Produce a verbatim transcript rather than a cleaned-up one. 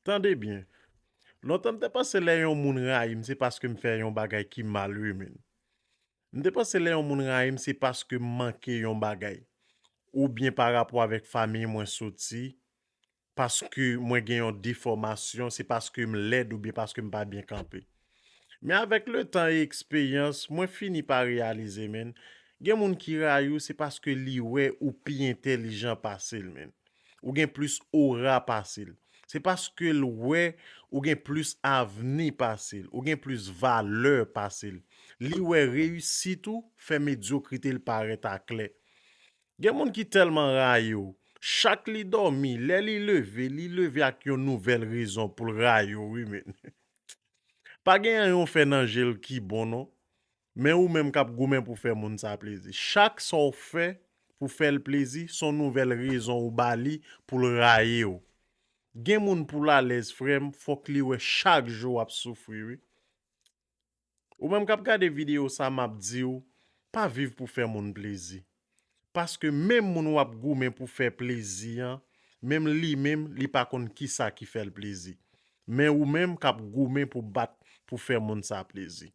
Tande byen. Lontan m te panse lè yon moun rayi m, se paske m fè yon bagay ki mal wi, men. M te panse lè yon moun rayi m, se paske m manke yon bagay. Oubyen pa rapò avèk fanmi mwen soti, paske mwen gen yon defòmasyon, se paske m lèd oubyen paske m pa byen kanpe. Men avèk letan e eksperyans, mwen fini pa reyalize, men, gen moun ki rayi w, se paske li wè ou pi entèlijan pase l, men. Ou gen plis ora pase l. Se paske l wè ou gen plis avni pase l, ou gen plis valè pase l. Li wè reyisit ou fè medyokrite l parèt aklè. Gen moun ki tèlman rayi w, chak li dòmi, lè li leve, li leve ak yon nouvèl rezon pou l rayi w, wi, men. Pa gen anyen w fè nan je l ki bon, non. Men ou menm k ap goumen pou fè moun sa plezi. Chak sa w fè pou fè l plezi, se yon nouvèl rezon ou ba li pou l rayi w. Gen moun pou l alèz, frè m, fòk li wè chak jou w ap soufri, wi. Ou menm k ap gade videyo sa, m ap di w, pa viv pou fè moun plezi. Paske menm moun w ap goumen pou fè plezi an, menm li menm, li pa konn kisa ki fè l plezi. Men ou menm k ap goumen pou bat pou fè moun sa plezi.